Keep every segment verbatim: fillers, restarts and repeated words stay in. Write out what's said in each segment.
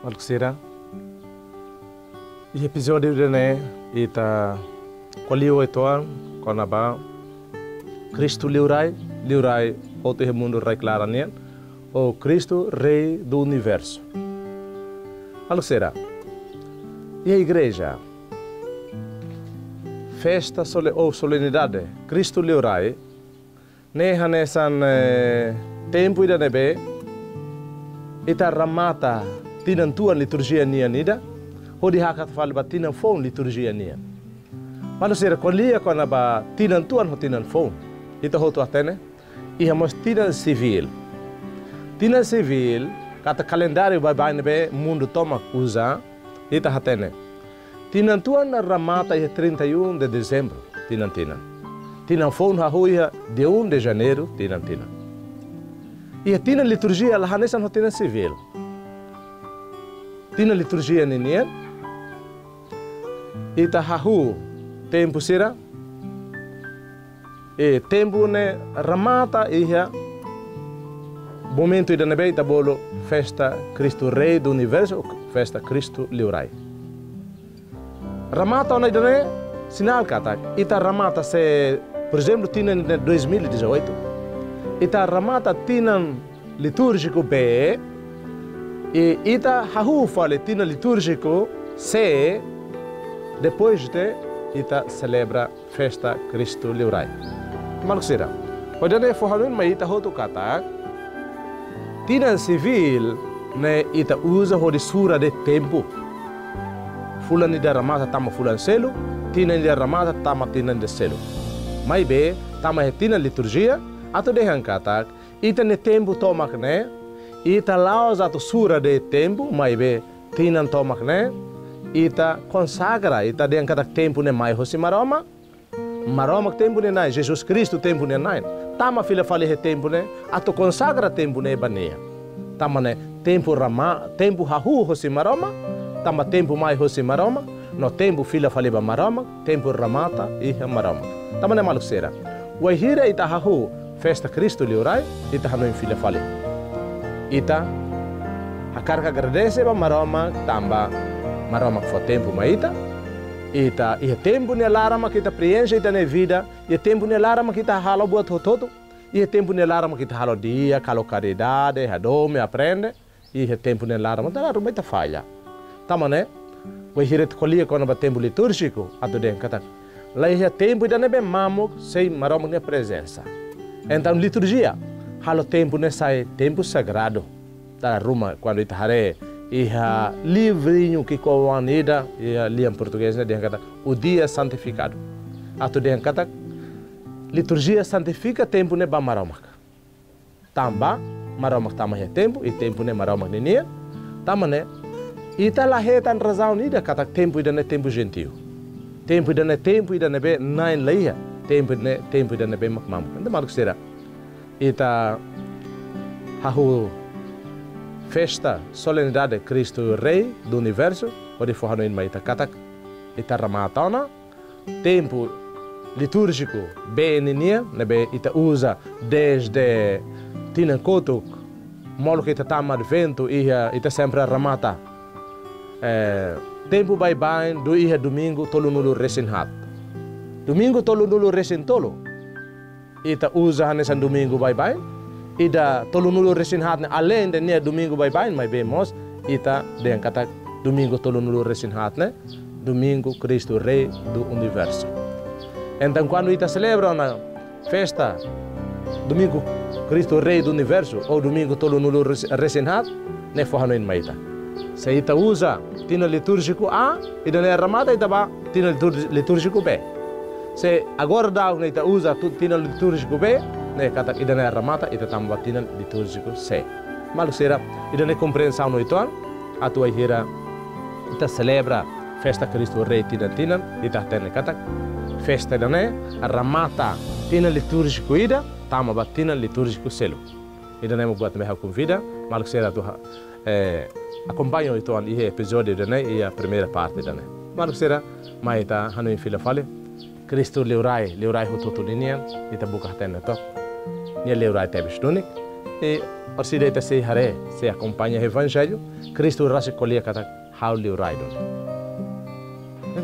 Maluk sira, iha epizódiu ida-ne'e ita ko'alia uitoan kona-ba Kristu Liurai, Liurai hotu iha mundu rai-klaran nian, ou Kristu Rei do Universo. Maluk sira, iha igreja, festa sole-, ou solenidade Kristu Liurai, ne'e hanesan, eh, tempu ida ne'ebé ita remata tinan tuan liturjia nian ida, hodi hakat fali ba tinan foun liturjia nian. Maluk sira, ko'alia kona-ba tinan tuan ho tinan foun, ita hotu hatene, iha mós tinan sivíl. Tinan sivíl, katak kalendáriu baibain ne'ebé mundu tomak uza, ita hatene. Tinan tuan remata iha trinta e um de dezembro, tinan-tinan. Tinan foun hahú iha dia um de janeiro, tinan-tinan. Iha tinan liturjia la hanesan ho tinan sivíl. Tinan liturjia ninian, ita hahú tempu sira, i tempu ne'e remata iha momentu ida ne'ebé ita bolu festa Kristu Rei do Universo, festa Kristu Liurai. Remata ona ida-ne'e sinál katak ita remata se, por ezemplu, tinan ne'e dois mil e dezoito, ita remata tinan litúrjiku B, i ita hahú fali tinan litúrjiku C, depois de ita selebra festa Kristu Liurai. Maluk sira, ohin ne'e fó hanoin mai ita hotu katak tinan sivíl ne'e ita uza hodi sura de'it tempu. Fulan ida remata tama fulan seluk, tinan ida remata tama tinan ida seluk. Maibé, tama iha tinan liturjia, atu dehan katak ita-nia tempu tomak ne'e, ita la'ós atu sura de'it tempu, maibé tinan tomak ne'e, ita konsagra, ita dehan katak tempu ne'e mai hosi Maromak, Maromak tempu nia na'in, Jesus Kristu tempu nia na'in. Tama fila fali iha tempu ne'e, atu konsagra tempu ne'e ba Nia. Tanba ne'e tempu rema-, tempu hahú hosi Maromak, tanba tempu mai hosi Maromak, no tempu fila fali ba Maromak, tempu remata iha Maromak. Tanba ne'e maluk sira, wainhira ita hahú festa Kristu Liurai, ita hanoin fila fali. Ita hakarak agradese ba Maromak, tanba Maromak fó tempu mai ita. Ita, iha tempu nia laran mak ita preenxe ita-nia vida, iha tempu nia laran mak ita halo buat hotu-hotu, iha tempu nia laran mak ita halo di'ak, halo karidade, hadomi, aprende, iha tempu nia laran mak dala ruma ita falla. Tanba ne'e, wainhira ita ko'alia kona-ba tempu litúrjiku, atu dehan katak la iha tempu ida ne'ebé mamuk sein Maromak nia prezensa. Entaun liturjia halo tempu ne'e sai tempu sagradu. Dala ruma, kuandu ita haree iha livrinhu ki'ikoan ida, iha lian portugés ne'e dehan katak o dia santificado. Atu dehan katak liturjia santifika tempu ne'e ba Maromak. Tanba Maromak tama iha tempu, i tempu ne'e Maromak ninian. Tanba ne'e, ita la hetan razaun ida katak tempu ida-ne'e tempu jentiu. Tempu ida-ne'e tempu ida ne'ebé na'in la iha, tempu ne'e tempu ida ne'ebé mak mamuk. Entaun maluk sira, ita hahú festa solenidade Kristu Rei do Universo, hodi fó hanoin mai ita katak ita remata ona tempu litúrjiku B ninian, ne'ebé ita uza dezde tinan kotuk, molok ita tama Adventu, iha ita sempre remata, eh, tempu baibain iha domingu tolunulu-resin-haat. Domingu tolunulu-resin-tolu ita uza hanesan domingu baibain, ida tolunulu-resin-haat ne'e aleinde nia domingu baibain, maibé mós ita dehan katak domingu tolunulu-resin-haat ne'e domingu Kristu Rei do Universo. Entaun, kuandu ita selebra ona festa domingu Kristu Rei do Universo, ou domingu tolunulu-resin-haat, ne'e fó hanoin mai ita. Se ita uza tinan litúrjiku A, ida-ne'e remata ita ba tinan litur-, litúrjiku B. Se agora daudaun ne'e ita uza tu-, tinan litúrjiku B, ne'e katak ida-ne'e remata ita tama ba tinan litúrjiku C. Maluk sira, ida-ne'e komprensaun uitoan, atu wainhira ita selebra festa Kristu Rei tinan-tinan, ita hatene katak festa ida-ne'e remata tinan litúrjiku ida, tama ba tinan litúrjiku seluk. Ida-ne'e mak buat ne'ebé ha'u konvida maluk sira atu ha-, eh, akompaña uitoan iha epizódiu ida-ne'e, iha primeira parte ida-ne'e. Maluk sira, mai ita hanoin fila fali, Kristu Liurai, Liurai hotu-hotu ninian, ita buka hatene took. Nia Liurai tebes duni. I orsida ita sei haree, sei akompaña Evanjellu, Kristu rasik ko'alia katak ha'u liurai duni.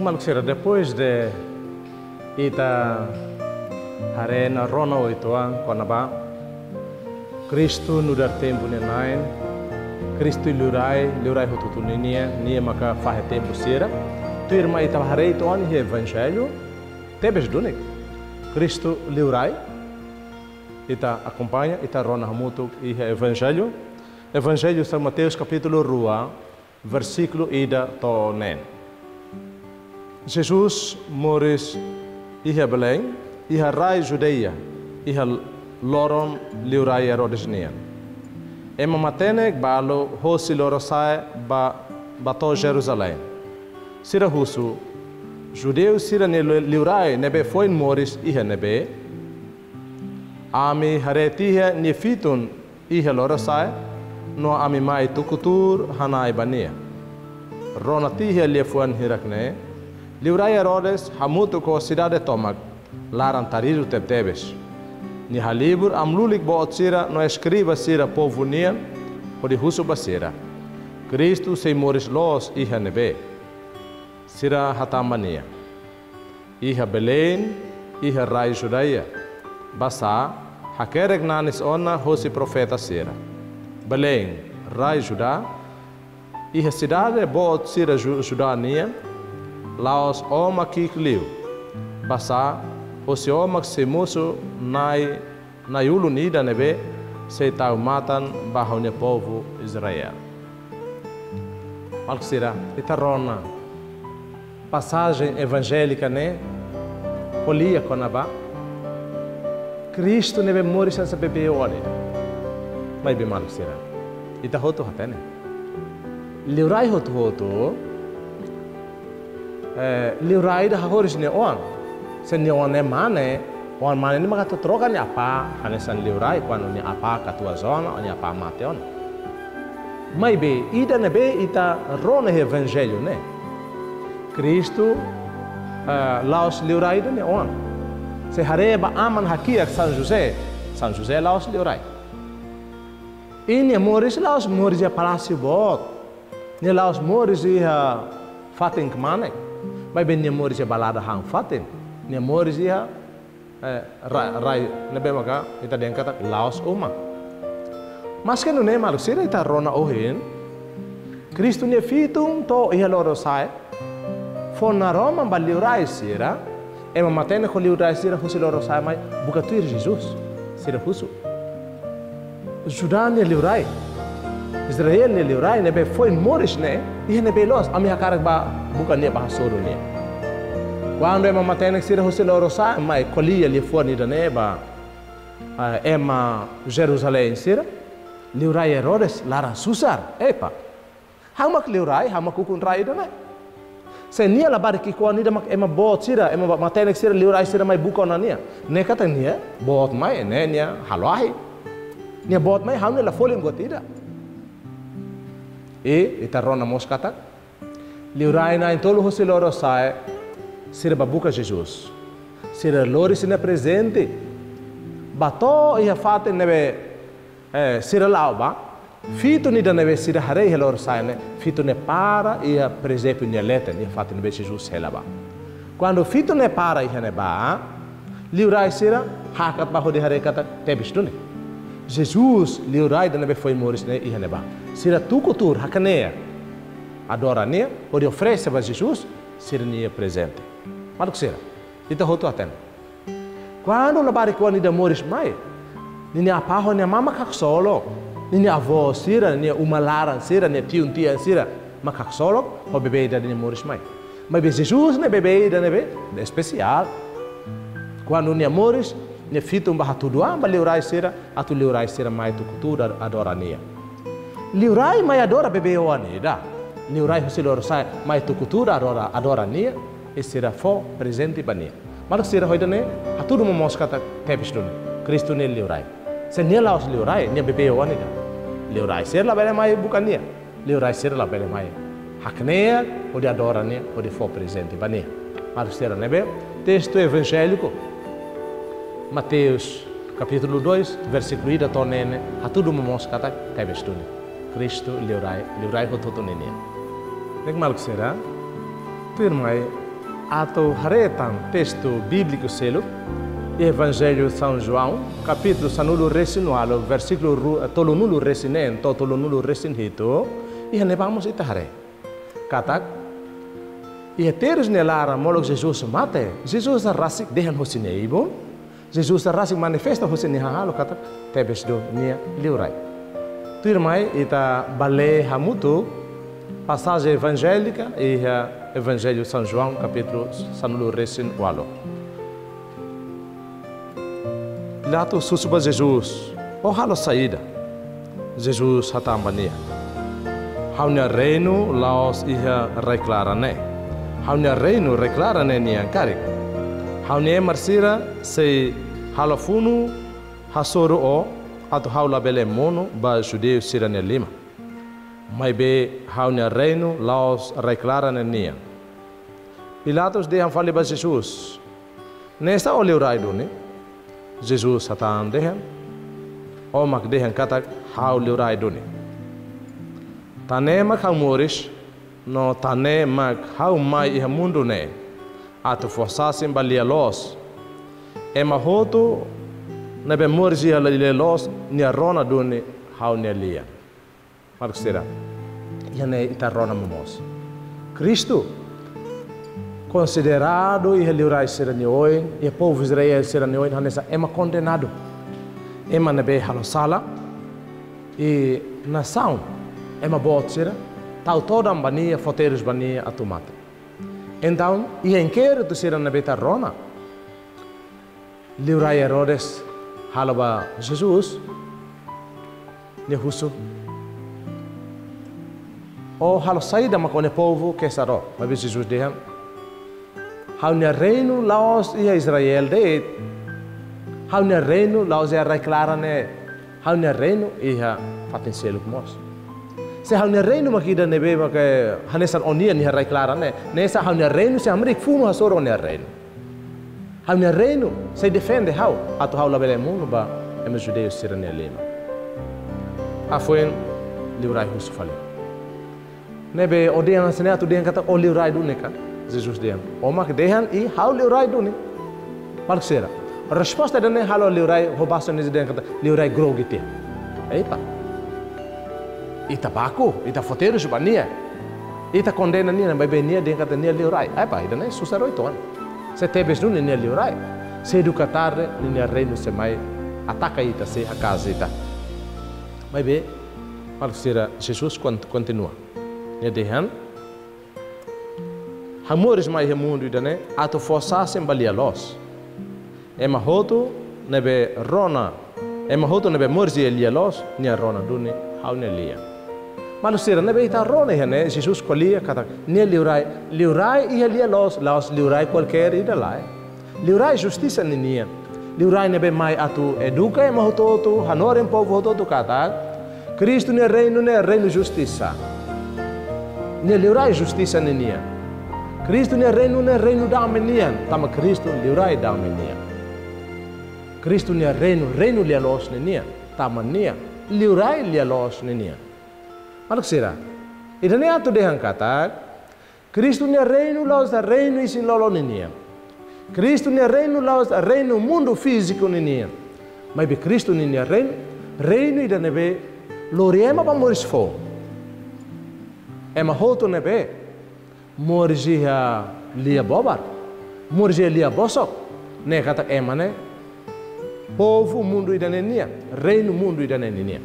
Maluk sira, depois de ita haree ona rona oituan kona-ba Kristu nu'udar tempu nia Na'i, Kristu liurai, liurai hotu-hotu ninia, nia maka fahe tempu sira. Tuirmai ita haree oituan iha Evanjellu, tebes duni Kristu liurai. Ita akompaña, ita rona hamutuk iha Evanjellu. Evanjellu São Mateus kapítulu rua, versíkulu ida to'o neen. Jesus moris iha Belém, iha rai Judeia, iha loron liurai Herodes nian. Ema matenek balu hosi lorosa'e ba, ba to'o Jerusalém. Sira husu: Judeu sira-nia li-, liurai ne'ebé foin moris iha ne'ebé? Ami haree tiha nia fitun iha lorosa'e, no ami mai tuku tuur hana'i ba nia. Rona tiha liafuan hirak-ne'e, liurai Herodes hamutuk ho sidade tomak laran-taridu tebetebes. Nia halibur amu-lulik boot sira no eskriba sira povu nian, hodi husu ba sira: Kristu sei moris loos iha ne'ebé? Sira hatán ba nia: Iha Belém, iha rai Judeia. Basá hakerek nanis ona hosi profeta sira: Belém, rai Judá, iha sidade boot sira Ju-, Judá nian, la'ós ó mak ki'ik liu. Basá hosi ó mak sei mosu na'i, na'i-ulun ida ne'ebé sei tau matan ba ha'u-nia povu Israel. Maluk sira, ita rona pasajen evanjélika ne'e ko'alia kona-ba Kristu ne'ebé moris hanesan bebé oan ida. Maibé maluk sira, ita hotu hatene, liurai hotu-hotu, eh, liurai ida hahoris nia oan. Se nia oan ne'e mane, oan mane ne'e maka atu troka nia apá hanesan liurai, kuandu nia apá katuas ona, nia apá mate ona. Maibé ida ne'ebé ita rona iha evanjellu ne'e, Kristu, eh, la'ós liurai ida-ne'e oan. Se haree ba aman hakiak São José, São José la'ós liurai. I nia moris la'ós moris iha palásiu boot. Nia la'ós moris iha fatin kmanek. Maibé nia moris iha balada han fatin. Nia moris iha, eh, ra-, rai ne'ebé maka ita dehan katak la'ós uma. Maske nune'e maluk sira, ita rona ohin, Kristu nia fitun to'o iha lorosa'e, fó naroman ba liurai sira, ema matenek ho liurai sira husi lorosa'e mai buka tuir Jesus. Sira husu: Judá nia liurai, Israel nia liurai ne'ebé foin moris ne'e, iha ne'ebé loos, ami hakarak bá buka nia, bá hasoru nia. Kuandu ema matenek sira husi lorosa'e mai ko'alia liafuan ida-ne'e ba, ah, ema Jerusalém sira, liurai Herodes laran susar. Epa, ha'u mak liurai, ha'u mak ukun rai ida-ne'e. Se nia labarik ki'ik oan ida mak ema boot sira, ema ba-, matenek sira, liurai sira mai buka ona nia, ne'e katak nia boot mai, ne'e nia halo ahi. Nia boot mai, ha'u-nia la folin buat ida. I ita rona mós katak liurai na'in-tolu husi lorosa'e sira bá buka Jesus. Sira lori sira-nia prezente, bá to'o iha fatin ne'ebé, eh, sira la'o bá. Fitun ida ne'ebé sira haree iha lorosa'e ne'e, fitun ne'e para iha prezépiu nia leten, iha fatin ne'ebé Jesus hela bá. Kuandu fitun ne'e para iha ne'ebá, liurai sira hakat bá hodi haree katak tebes duni. Jesus, liurai ida ne'ebé foin moris ne'e iha ne'ebá. Sira tuku tuur, hakaneak, adora nia, hodi oferese ba Jesus sira-nia prezente. Maluk sira, ita hotu hatene. Kuandu labarik oan ida moris mai, ninia apá ho nia amá mak haksolok. Ninia avó sira, ninia uma laran sira, ninia tiun-tian sira mak haksolok ho bebé ida-ne'e moris mai. Maibé Jesus ne'e bebé ida ne'ebé espesiál. Kuandu nia moris, nia fitun bá hatudu an ba liurai sira, atu liurai sira mai tuku tuur adora nia. Liurai mai adora bebé oan ida. Liurai husi lorosa'e mai tuku tuur adora, adora nia, i sira fó prezente ba nia. Maluk sira, ho ida-ne'e hatudu momoos katak tebes duni Kristu ne'e liurai. Se nia la'ós liurai, nia bebé oan ida, liurai sira labele mai buka nia. Liurai sira labele mai hakne'ak hodi adora nia, hodi fó prezente ba nia. Maluk sira, ne'ebé testu evanjéliku Mateus kapítulu dois, versíkulu ida to'o neen, hatudu momoos katak tebes duni. Kristu liurai, liurai hotu-hotu ninian. Ne'e mak sira, tuirmai, atu haree tan testu bíbliku seluk, Evanjellu São João, kapítulu sanulu-resin-ualu, versíkulu ru-, tolunulu-resin-neen to'o tolunulu-resin-hitu, iha ne'ebá mós ita haree katak, iha terus nia laran molok Jesus mate, Jesus rasik dehan hosi nia ibun, Jesus rasik manifesta hosi nia hahalok katak tebes duni nia liurai. Tuirmai ita bá lee hamutuk pasajen evanjélika iha Evanjellu São João, kapítulu sanulu-resin-ualu. Pilatus husu ba Jesus: "Ó halo saida?" Jesus hatán ba nia: "Ha'u-nia reinu la'ós iha rai-klaran ne'e. Ha'u-nia reinu rai-klaran ne'e nian karik. Ha'u-nia ema sira sei halo funu hasoru ó, atu ha'u labele monu ba judeu sira-nia liman. Maibé ha'u-nia reinu la'ós rai-klaran ne'e nian." Pilatus dehan fali ba Jesus: "Nune'e sá ó liurai duni?" Jesus hatán dehan: "Ó mak dehan katak ha'u liurai duni. Tan ne'e mak ha'u moris, no tan ne'e mak ha'u mai iha mundu ne'e, atu fó sasin ba lia-loos. Ema hotu ne'ebé moris iha lia-loos, nia rona duni ha'u-nia lian." Maluk sira, iha ne'e ita rona momoos. Kristu konsideradu iha liurai sira-nia oin, iha povu Israel sira-nia oin, hanesan ema kondenadu. Ema ne'ebé halo sala, i nasaun, ema boot sira tau todan ba nia, fó terus ba nia atu mate. Entaun, iha inkéritu sira ne'ebé ita rona, liurai Herodes halo ba Jesus, nia husu: "Ó halo saida mak ó-nia povu kesar ó?" Maibé Jesus dehan: "Ha'u-nia reinu la'ós iha Israel de'it. Ha'u-nia reinu la'ós iha rai-klaran ne'e. Ha'u-nia reinu iha fatin seluk mós. Se ha'u-nia reinu mak ida ne'ebé mak hanesan ó-nian iha rai-klaran ne'e, nune'e sá ha'u-nia reinu sei hamriik funu hasoru ó-nia reinu. Ha'u-nia reinu sei defende ha'u, atu ha'u labele monu ba ema judeu sira-nia liman." Hafoin liurai husu fali: "Ne'ebé ó dehan hanesan ne'e atu dehan katak ó liurai duni ka?" Jesus dehan: "Ó mak dehan i ha'u liurai duni." Maluk sira, resposta ida-ne'e halo liurai ho bahasa Indonesia dehan katak liurai grogi tiha. Eita. Ita baku, ita fó terus ba nia. Ita kondena nia, maibé nia dehan katak nia liurai. Epa, ida-ne'e susar uitoan. Se tebes duni nia liurai, sedu ka tarde nia reinu sei mai ataka ita, sei haka'as ita. Maibé, maluk sira, Jesus kon-, kontinua. Nia dehan: "Ha'u moris mai iha mundu ida-ne'e atu fó sasin ba lia-loos. Ema hotu ne'ebé rona, ema hotu ne'ebé moris iha lia-loos, nia rona duni ha'u-nia lian." Maluk sira, ne'ebé ita rona iha ne'e, Jesus ko'alia katak nia liurai, liurai iha lia-loos, la'ós liurai kualkér ida lae. Liurai justisa ninian. Liurai ne'ebé mai atu eduka ema hotu-hotu, hanorin povu hotu-hotu katak Kristu nia reinu ne'e reinu justisa. Nia liurai justisa ninian. Kristu nia reinu ne'e reinu dame nian, tanba Kristu liurai dame nian. Kristu nia reinu, reinu lia-loos ninian, tanba nia liurai lia-loos ninian. Maluk sira, ida-ne'e atu dehan katak Kristu nia reinu la'ós reinu isin-lolon ninian. Kristu nia reinu la'ós reinu mundu fíziku ninian. Maibé Kristu ninia reinu, reinu ida ne'ebé lori ema ba moris foun. Ema hotu ne'ebé moris iha lia bobar, moris iha lia bosok, ne'e katak ema ne'e povu mundu ida-ne'e nian, reinu mundu ida-ne'e ninian.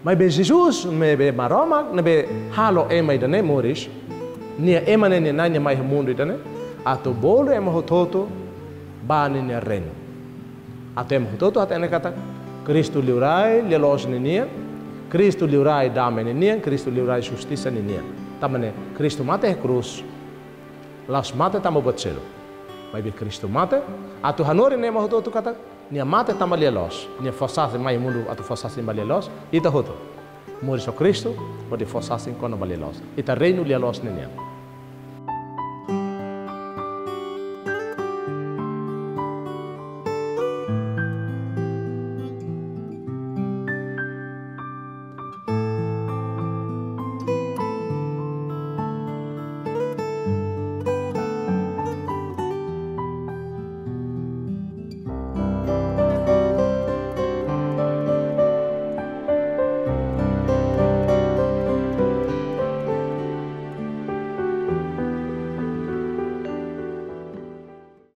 Maibé Jesus, ne'ebé Maromak, ne'ebé halo ema ida-ne'e moris, nia ema ne'e nia Na'i, nia mai iha mundu ida-ne'e atu bolu ema hotu-hotu ba ninia reinu. Atu ema hotu-hotu hatene katak Kristu liurai lia-loos ninian, Kristu liurai dame ninian, Kristu liurai justisa ninian. Tanba ne'e Kristu mate iha krús, la'ós mate tanba buat seluk. Maibé Kristu mate atu hanorin ema hotu-hotu katak nia mate tanba lia-loos, nia fó sasin mai mundu atu fó sasin ba lia-loos. Ita hotu moris ho Kristu hodi fó sasin kona-ba lia-loos. Ita reinu lia-loos ninian.